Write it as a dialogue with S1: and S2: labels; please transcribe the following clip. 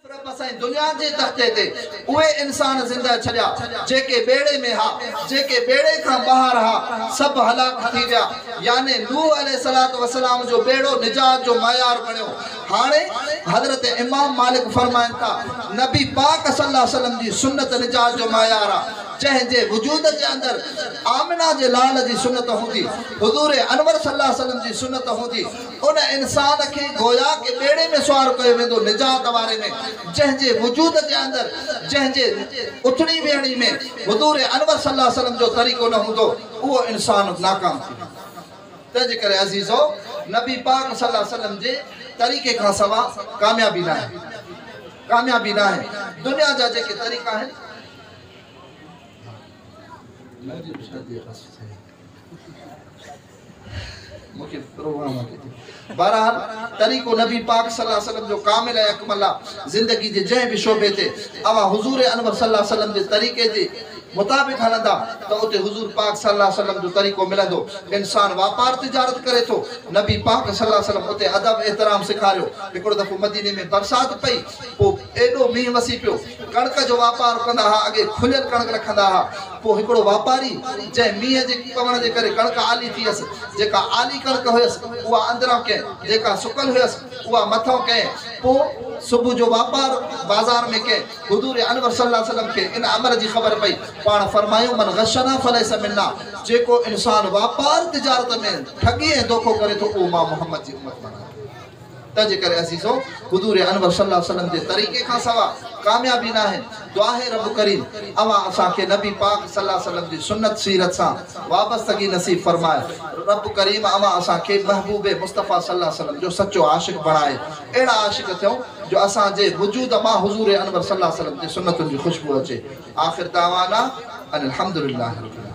S1: رب سائين دنيا جي تختي تي اهي انسان زنده ڇڏيا جيڪي ٻيڙي ۾ ها، جيڪي ٻيڙي کان ٻاهر ها سڀ هلاڪ ٿي ويا. يعني نوح عليه الصلوة والسلام جو ٻيڙو نجات جو معيار بڻيو. هاڻي حضرت امام مالڪ فرمائن ٿا، نبي پاڪ صلي الله عليه وسلم جي سنت نجات جو معيار آ، جنهن جي وجود جي اندر آمنه جي لال جي سنت هوندي، حضور انور صلي الله عليه وسلم جي سنت هوندي، ان انسان کي گويا ڪه ٻيڙي ۾ سوار ڪيو ويندو نجات واري ۾، جنهن جي وجود جي اندر، جنهن جي اٿڻي ويهڻي ۾ حضور انور صلي الله عليه وسلم جو طريقو نه هوندو، اهو انسان ناڪام ٿي ويندو. تنهن جي ڪري عزيزو! نبي پاڪ صلي الله عليه وسلم جي طريقي کان سوا ڪاميابي ناهي. ڪاميابي ناهي. دنيا جا جيڪي طريقا آهن. مون کي پروگرام آ ڪٿي. بهرحال طريقو نبي پاڪ صلي الله عليه وسلم جو ڪامل ۽ اڪمل آ. زندگي جي جنهن به شعبي تي اوهان حضور انور صلي الله عليه وسلم جي طريقي جي مطابق هلندا ته اتي حضور پاڪ صلي الله عليه وسلم جو طريقو ملندو. انسان واپار تجارت ڪري ٿو، نبي پاڪ صلي الله عليه وسلم اتي ادب احترام سيکاريو. هڪڙو دفعو مديني ۾ برسات پئي، پوء ايڏو مينهن وسي پيو، ڪڻڪ جو واپار ڪندا ها، اڳي کليل ڪڻڪ رکندا ها، پوء هڪڙو واپاري جنهن مينهن جي پوڻ جي ڪري ڪڻڪ آلي ٿي هيس، جيڪا آلي ڪڻڪ هيس اها اندران ڪئين، جيڪا سڪل هيس اها مٿئون ڪئين، پوء صبح جو واپار بازار ۾ ڪئين. حضور انور صلي الله عليه وسلم کي ان عمل جي خبر پئي، پاڻ فرمايو، من غشنا فليس منا، جيڪو انسان واپار تجارت ۾ ٺڳي ۽ دوکو ڪري ٿو اهو مان محمد جي امت مان ناهي. تنهنجي ڪري عزيزو! حضور انور صلي الله عليه وسلم جي طريقي کان سوا ڪاميابي ناهي. دعا آهي رب ڪريم اوهان اسان کي نبي پاڪ صلي الله عليه وسلم جي سنت سيرت سان وابستگي نصيب فرمائي. رب ڪريم اوهان اسان کي محبوب مصطفيٰ صلي الله عليه وسلم جو سچو عاشق بڻائي. اهڙا عاشق ٿيون جو اسان جي وجود مان حضور انور صلي الله عليه وسلم جي سنتن جي خوشبو اچي. آخر دعوانا ان الحمدلله رب العالمين.